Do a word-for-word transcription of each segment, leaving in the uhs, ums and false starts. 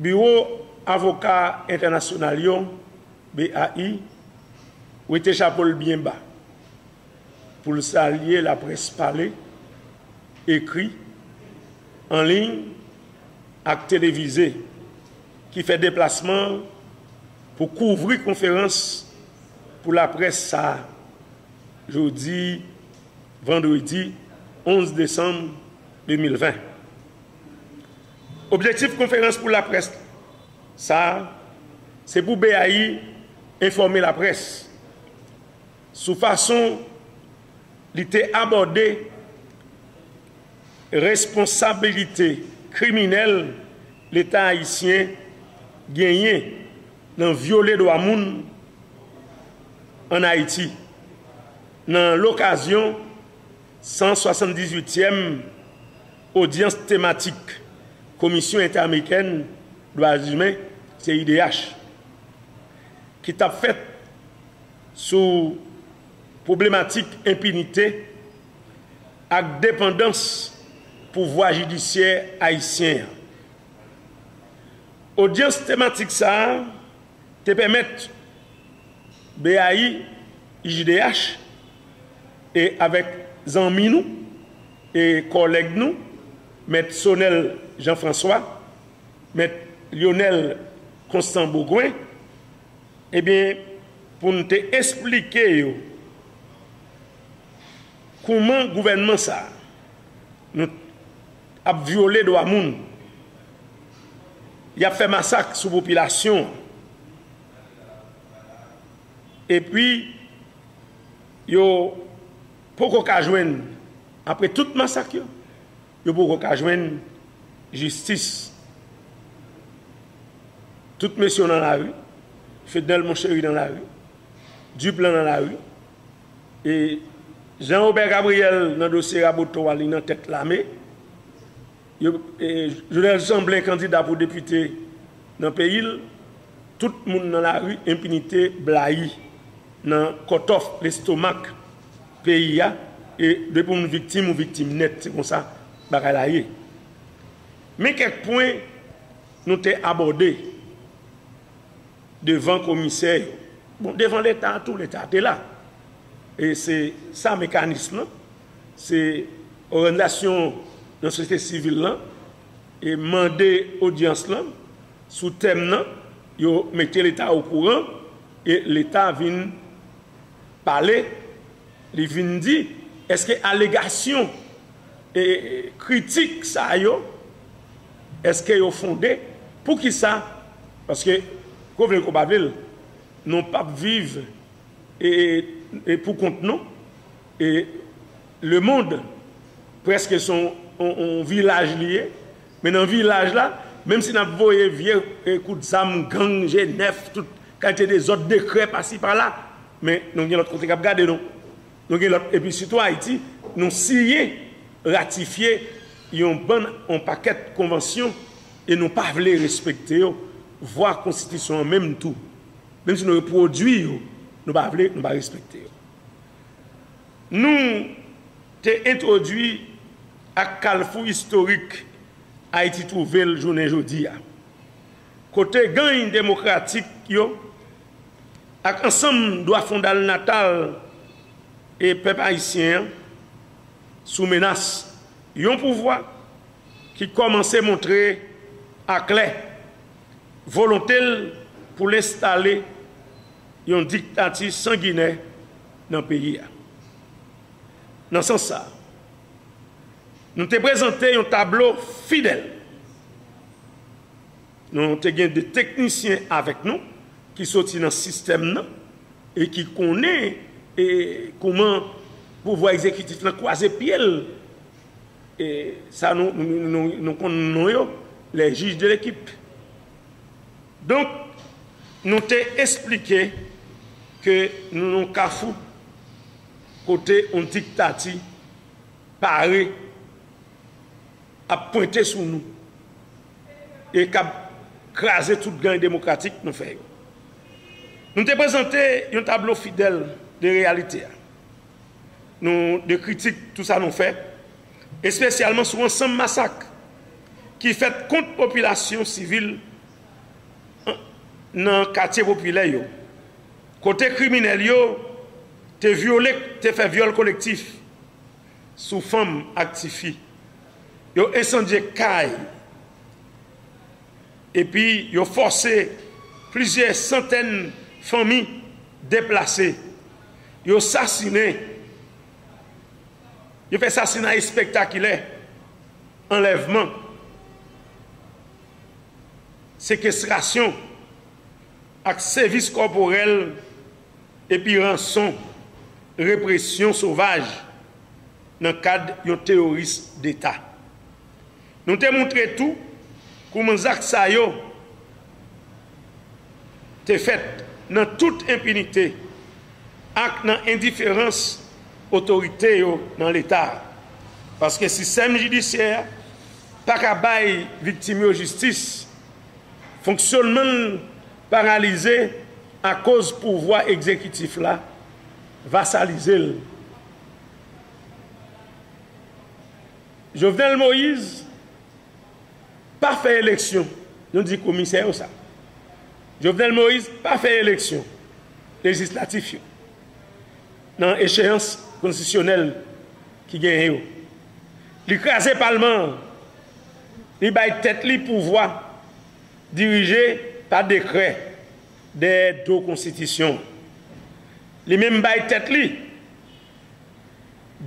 Biwo Avoka Entènasyonal yo, B A I, wete chapo l byen ba pou l salye laprès pale, ekri, an liy ak televize ki fè deplasman pou kouvri konferans pou laprès sa a, jodi vandredi onz desanm de mil ven. Objektif konferans pou laprès sa a, se pou B A I enfòme laprès sou fason li te abòde responsabilite kriminèl Leta ayisyen genyen nan vyole dwa moun ann Ayiti, nan lokazyon san swasanndizwityèm odyans tematik Komisyon Entèamerikèn Dwa Imen, C I D H, ki t ap fèt sou pwoblematik enpinite ak depandans pouvwa jidisyè ayisyen an. Odyans tematik sa a te pèmèt B A I, I J D H, e avèk zanmi nou e kòlèg nou, Mèt Sonel Jean François, Mèt Lionel Constant Bourgoin, ebyen, pou n te esplike yo kouman gouvènman sa a nou ap vyole dwa moun, y ap fè masak sou popilasyon an, epi yo poko ka jwenn, apre tout masak yo, yo poko ka jwenn jistis. Tout mesye yo nan lari, Fednel Monchéry nan lari, Duplan nan lari, e Jean Robert Gabriel nan dosye Raboto a, li nan tèt lame. Yo, e, Jovenel Jean Blen kandida pou depite nan peyi l, tout moun nan lari, enpinite blayi nan kòtòf lestomak peyi a, e depi w viktim, ou viktim nèt, se konsa bagay la ye. Men kèk pwen nou te abòde devan komisè yo. Bon, devan Leta tou, Leta te la. E se sa mekanis lan, se òganizasyon nan sosyete sivil lan, e mande odyans lan sou tèm nan, yo mete Leta okouran, e Leta vin pale, li vin di, èske alegasyon e kritik sa yo, èske yo fonde? Poukisa? Paske, ko vle l, ko pa vle l, nou p ap viv e, e pou kont nou. E lemonn prèske se yon, yon, yon vilaj li ye. Men nan vilaj la, menm si n ap voye vye, e, kout zam, gang, G nèf, tout kalite dezòd, dekrè pasi pala, men nou gen lòt kote k ap gade nou. Nou gen lòt, epi sitou Ayiti, nou siyen, ratifye yon bann, yon pakèt konvansyon, e nou pa vle respekte yo, vwa konstitisyon an menm tou. Menm si nou repwodui yo, nou pa vle, nou pa respekte yo. Nou te entwodui ak kalfou istorik Ayiti twouve l jounen jodi a, kote ganny demokratik yo ak ansanm dwa fondalnatal e pèp ayisyen an sou menas yon pouvwa ki kòmanse montre aklè volonte l pou l enstale yon diktati sanginè nan peyi a. Nan sans sa a, nou te prezante yon tablo fidèl. Nou te gen de teknisyen avèk nou ki soti nan sistèm nan e ki konnen, e, kouman pouvwa egzekitif lan kwaze pye l. E sa nou, nou, nou, nou konn non yo, les juges de l'équipe. Donk, nou te esplike ke nou nan yon kafou kote yon diktati pare ap pwente sou nou e k ap kraze tout ganny demokratik nou fè yo. Nou te prezante yon tablo fidèl de reyalite a. Nou, de kritik tou sa nou fè, espesyalman sou ansanm masak ki fèt kont popilasyon sivil nan katye popilè yo, kote kriminèl yo te vyole, te fè vyòl kolektif sou fanm ak tifi. Yo ensandye kay, epi yo fòse plizyè santèn fanmi deplase. Yo sasinen, yo fè sasinay espektakilè, anlèvman, sekestrasyon ak sevis kòporèl epi ranson, represyon sovaj nan kad yon teyoris deta. Nou te montre tou kouman zak sa yo te fèt nan tout enpinite ak nan endiferans otorite yo nan Leta a. Paske sistèm jidisyè a pa ka bay viktim yo jistis, fonksyònman l paralize akoz pouvwa egzekitif la vasalize l. Jovenel Moïse pa fè eleksyon, nou di komisè yo sa. Jovenel Moïse pa fè eleksyon lejislatif yo nan echeyans konstitisyonèl ki genyen yo. Li kraze palman an, li bay tèt li pouvwa dirije pa dekrè dèyè do konstitisyon. Li menm bay tèt li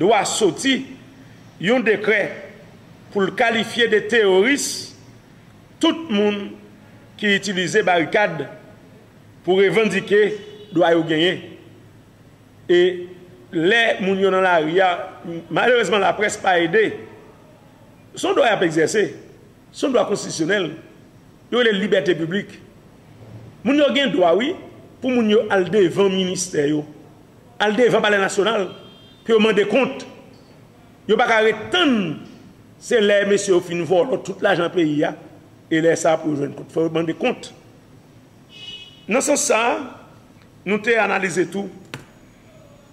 dwa soti yon dekrè pou l kalifye de teyoris tout moun ki itilize barikad pou revandike dwa yo genyen. E lè moun yo nan lari a, malerezman laprès pa ede. Se yon dwa y ap egzèse, se yon dwa konstitisyonèl. Yo rele l libète piblik. Moun yo gen dwa, wi, pou moun yo al devan ministè yo, al devan Palè Nasyonal, pou yo mande kont. Yo pa ka ret tann se lè mesye yo fin vòlò tout lajan peyi a, e lè sa a pou yo jwenn kont. Fò yo mande kont. Nan sans sa a, nou te analize tou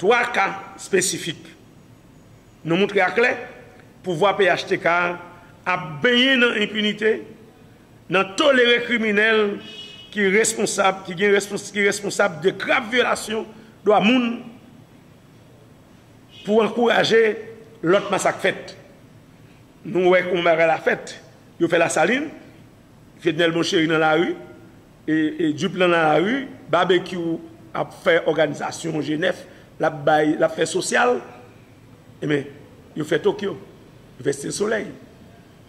twa ka espesifik. Nou montre aklè pouvwa P H T K a ap benyen nan enpinite, nan tolere kriminèl ki responsab, ki gen respons-, ki responsab de grav vyolasyon dwa moun pou ankouraje lòt masak fèt. Nou wè kòman bagay la fèt. Yo fè Lasalin, Fednel Monchéry nan lari, e, e Dup lan nan lari, Babekyou ap fè òganizasyon G nèf, l ap bay, l ap fè sosyal. Ebyen, yo fè Tokyo, yo fè Site Solèy,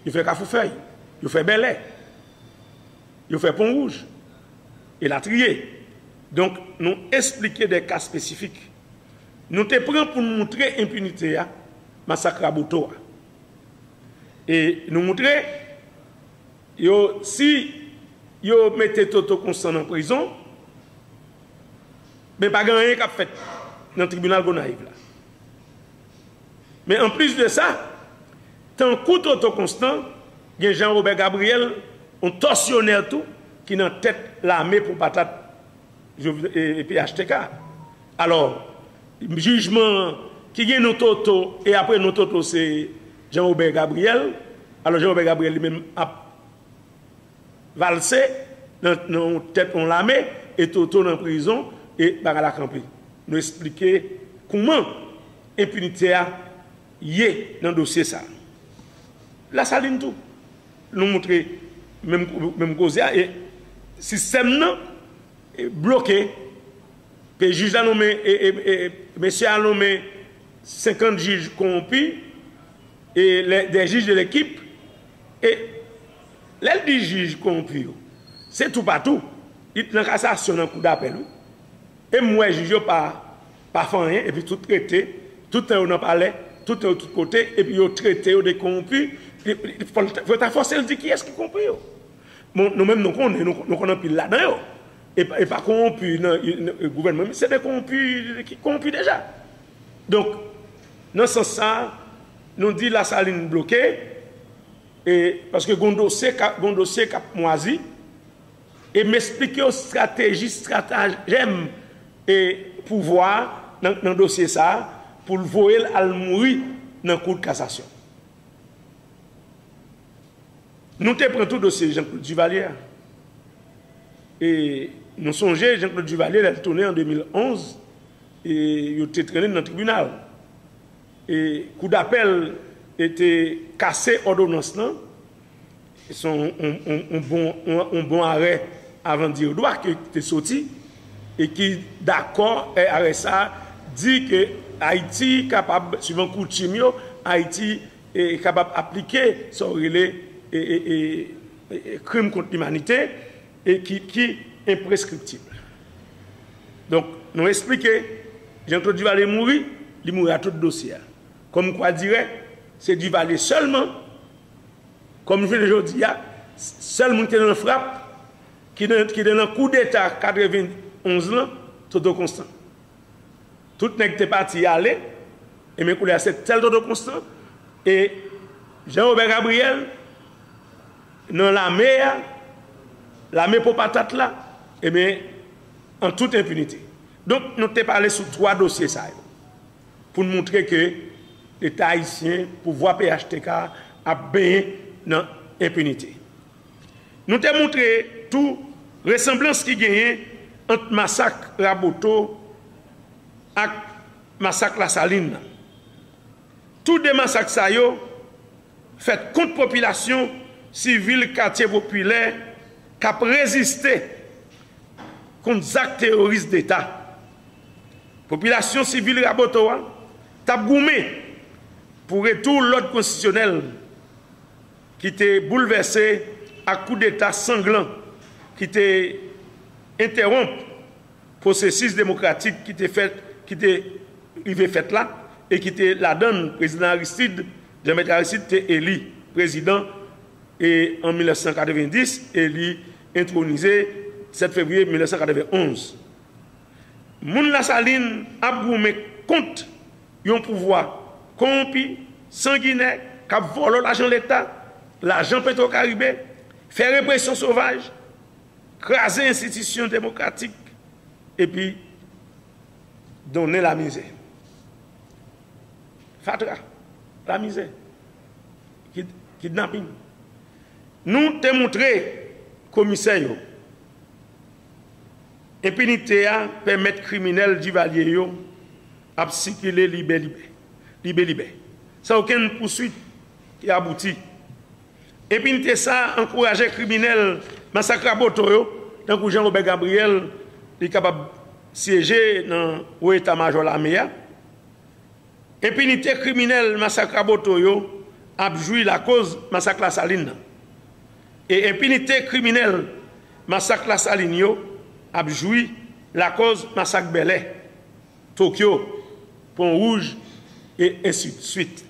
yo fè Kafou Fèy, yo fè Bèlè, yo fè Pon Wouj, elatriye. Donk, nou esplike de ka espesifik. Nou te pran pou n montre enpinite a, masak Raboto a. E nou montre yo, si yo mete Toto Constant nan prizon, men pa gen anyen k ap fèt nan tribinal Gonayiv la. Men anplis de sa, tankou Toto Constant, gen Jean Robert Gabriel, yon tòsyonè tou, ki nan tèt lame pou patat P H T K. Alò, jijman ki gen non Toto, e apre non Toto se Jean Robert Gabriel, alò Jean Robert Gabriel li menm ap valse nan, nan tèt yon lame, e Toto nan prizon, e bagay la kanpe. Nou esplike kouman enpinite a ye nan dosye sa. Lasalin tou, nou montre menm, menm koze a, e sistèm nan, e, bloke, ke jij la nonmen, e, e, e, mesye a nonmen senkant jij kowonpi, e lè, de jij de lekip, e lè l di jij kowonpi yo, se toupatou, li nan kasasyon, nan kou dapèl, wi. E m wè jij yo pa, pa fè anyen, epi tout rete, tout tan yo nan palè, tout tan yo tout kote, epi yo trete yo de kowonpi, li, li, fò l ta, fò yo ta fòse l di kiyès ki kowonpi yo. Bon, nou menm nou konnen, nou, nou konn anpil ladan yo. E pa, e pa kowonpi nan, nan gouvènman, men se de kowonpi ki kowonpi deja. Donk, nan sans sa, nou di Lasalin bloke, e, paske gon dosye ka, gon dosye k ap mwazi, e m esplike yo estrateji, estratejèm, e, pouvwa a nan, nan dosye sa a, pou l voye l al mouri nan kou de kasasyon. Nou te pran tou dosye Jean Claude Duvalier a. E nou sonje Jean-Claude Duvalier, lè l tounen an de mil onz, e yo te trennen l nan tribinal. E koudapèl te kase òdonans lan. Se yon, yon, yon, yon bon, yon, yon bon arè avan dire dwa ki te soti e ki dakò, e arè sa a di ke Ayiti kapab, suivan koutim yo, Ayiti e kapab aplike sa w rele e, e, e, e, e krim kont limanite e ki, ki enpreskriptib. Donk, nou esplike, Jean-Claude Duvalier mouri, li mouri a tout dosye a. Kòmkwa dirè, se Duvalier sèlman, kòm jounen jodi a, sèl moun ki te nan frap, ki te, ki te nan koudeta katrevenonz lan, Toto Constant. Tout nèg te pati ale, ebyen kounye a se sèl Toto Constant e Jean Robert Gabriel nan lame a, lame po patat la, ebyen, an tout enpinite. Donk, nou te pale sou twa dosye sa yo pou n moutre ke Leta ayisyen, pouvwa P H T K ap benyen nan enpinite. Nou te moutre tou resanblans ki genyen ant masak Raboto ak masak Lasalin nan. Tou de masak sa yo fèt kont popilasyon sivil katye popilè k ap reziste kont zak teworis deta. Popilasyon sivil Raboto a t ap goumen pou retou lòd konstitisyonèl ki te boulvèse ak koudeta sanglan ki te entèwonp pwosesis demokratik ki te fèt, ki te rive fèt la, e ki te ladann Prezidan Aristide, Jean Bertrand Aristide te eli prezidan e an mil nèf san katrevendis e li entwonize sèt fevriye mil nèf san katrevenonz. Moun Lasalin ap goumen kont yon pouvwa kowonpi, sanginè, k ap vòlò lajan Leta, lajan Petwokaribe, fè represyon sovaj, kraze enstitisyon demokratik, epi donnen lamizè. Fatra, lamizè, kid-, kidnaping. Nou te moutre komisè yo enpinite a pèmèt kriminèl Duvalier yo ap sikile libelibè, libelibè, san okenn pouswit ki abouti. Enpinite sa a ankouraje kriminèl masak Raboto yo, tankou Jean Robert Gabriel, li kapab syeje nan wo eta majò lame a. Enpinite kriminèl masak Raboto yo ap jwi lakoz masak Lasalin nan. E enpinite kriminèl masak Lasalin yo ap jwi lakoz masak Bèlè, Tokyo, Pon Wouj, e ensidswit.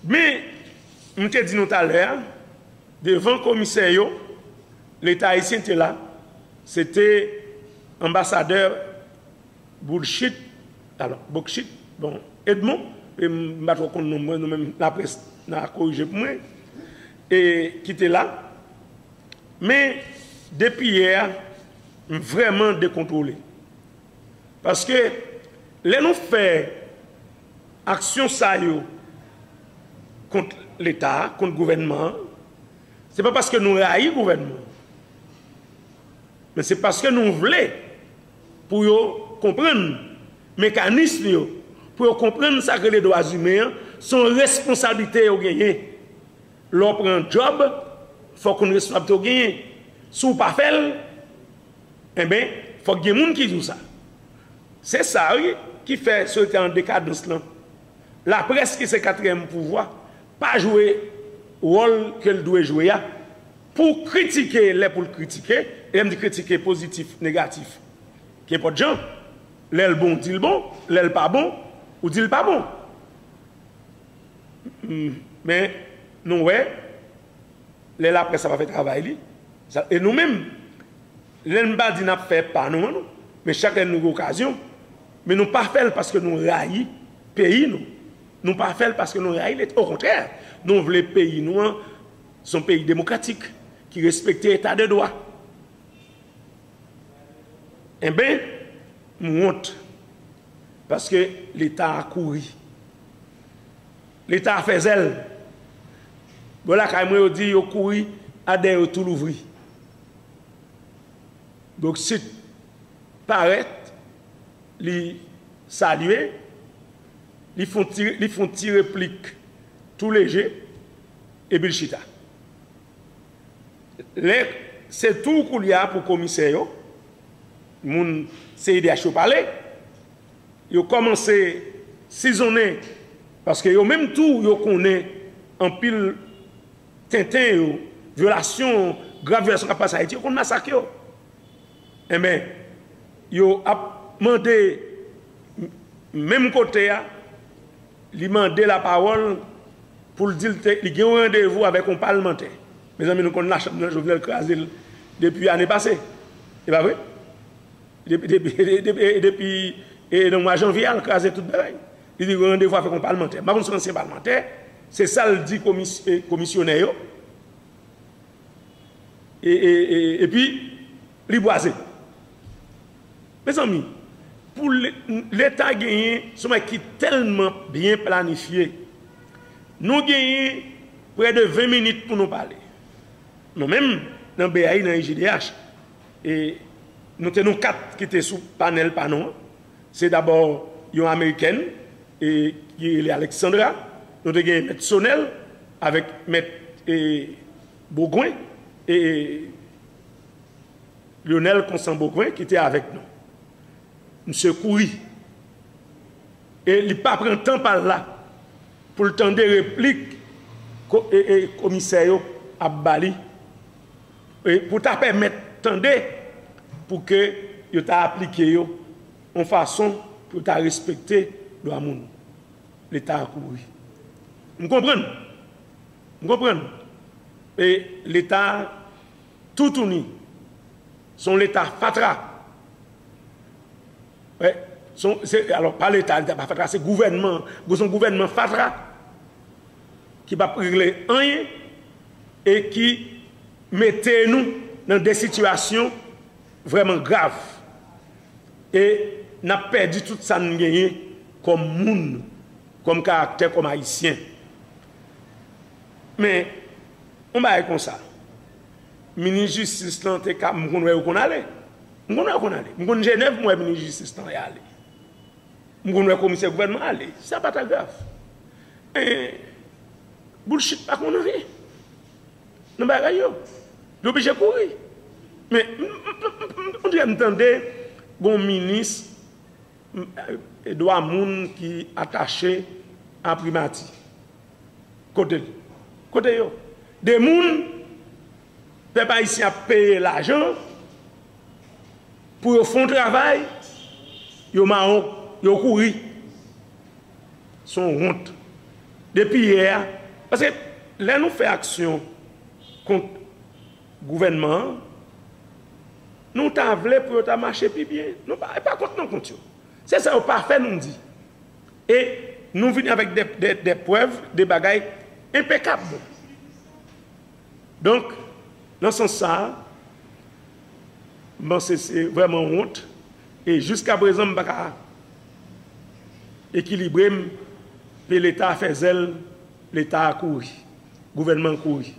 Men, m te di nou talè a, devan komisè yo, Leta ayisyen te la, se te anbasadè Bullshit, alò, Bokchit, bon, Edmond, e m pa twò konn non mwen, nou menm laprès n a korije pou mwen, e ki te la. Men, depi yè a, m vrèman dekontwole. Paske, lè nou fè aksyon sa yo kont Leta a, kont gouvènman an, se pa paske nou rayi gouvènman an. Men se paske nou vle pou yo konprann mekanism yo, pou yo konprann sa k rele dwa imen an, se yon responsablite yo genyen. Lè w pran yon djòb, fòk w konn responsablite w genyen. Si w pa fè l, enben, fòk gen moun ki di w sa. Se sa, wi, ki fè sosyete an dekadans lan. Laprès, ki se katriyèm pouvwa, pa jwe wòl ke l dwe jwe a. Pou kritike, lè pou l kritike, e lè m di kritike pozitif, negatif, kenpòt jan, lè l bon, w di l bon, lè l pa bon, ou di l pa bon. Mm, men, nou wè, lè laprès la pa fè travay li, sa, e nou menm, lè n pa di n ap fè pa nou an, non, men chak lè nou gen okazyon, men nou pa fè l paske nou rayi peyi nou. Nou pa fè l paske nou rayi Leta. Okontrè, nou vle peyi nou an, se yon peyi demokratik, ki respekte eta de dwa. Enben, m wont. Paske Leta a kouri. Leta a fè zèl. Bò lakay mwen, yo di yo kouri a dèyè yo tou louvri. Brexit parèt, li salye, li fè yon ti, li fè yon ti replik tou leje, epi l chita. Lè se tou koulye a pou komisè yo, moun C I D H yo pale, yo kòmanse sizonnen, paske yo menm tou yo konnen anpil tenten yo, vyolasyon, grav vyolasyon k ap pase Ayiti, yo konn masak yo. Enben, yo ap mande menm kote a, li mande lapawòl pou l di l te, li gen yon randevou avèk yon palmantè. Mezanmi, nou konn lachanm nan Jovenel kraze l depi ane pase. E pa vre? Depi, depi, depi, depi, e, nan mwa janvye a, l kraze tout bagay. Li di gen randevou avèk yon palmantè. M pa konn si se ansyen palmantè, se sa l di komis-, e, komisyonè yo. E, e, e, epi, li bwaze. Mezanmi, pou le-, Leta genyen, se yon bagay ki tèlman byen planifye. Nou genyen prè de ven minit pou nou pale. Nou menm, nan B A I, nan I G D H, e nou te nou kat ki te sou panèl pa nou an. Se dabò yon amerikèn, e, ki rele Alexandra. Nou te gen mèt Sonel avèk mèt, e, Beaugrain, e, Lionel Constant Beaugrain ki te avèk nou. Misye kouri. E li pa pran tan pa l la pou l tande replik ko-, e, e, komisè yo ap ba li. E pou ta pèmèt tande pou ke yo ta aplike yo yon fason pou yo ta respekte dwa moun. Leta a kouri. M konprann. M konprann. E Leta a toutouni. Se yon Leta fatra. Wè, se yon, se, alò, pa Leta, Leta pa fatra, se gouvènman, se yon gouvènman fatra ki p ap regle anyen e ki mete nou nan de sitiyasyon vrèman grav. E n ap pèdi tout sa n genyen kòm moun, kòm karaktè, kòm Ayisyen. Men, yon bagay konsa, minis jistis lan te ka, m konn wè yo konn ale. M konn wè yo konn ale. M konn Jenèv, m wè minis jistis lan ale. M konn wè komisè gouvènman ale. Sa pa ta grav. E, bullshit pa konn anyen nan bagay yo. Yo oblije kouri. Men, m, m, m, m, m, on dirait m tande gon minis, m, e, dwa moun ki atache a primati. Kote l? Kote yo? De moun pèp ayisyen ap peye lajan pou yo fè yon travay, yo mawon, yo kouri. Se yon wont. Depi yè a, paske lè nou fè aksyon kont gouvènman an, nou ta vle pou yo ta mache pi byen. Nou pa, pa kont non, kont yo. Se sa yo pa fè, nou di. E nou vini avèk de, de, de prèv, de bagay enpekab. Donk, nan sans sa a, m panse se vrèman wont. E jiskaprezan, m pa ka ekilibre m, e Leta fè zèl, Leta kouri, gouvènman kouri.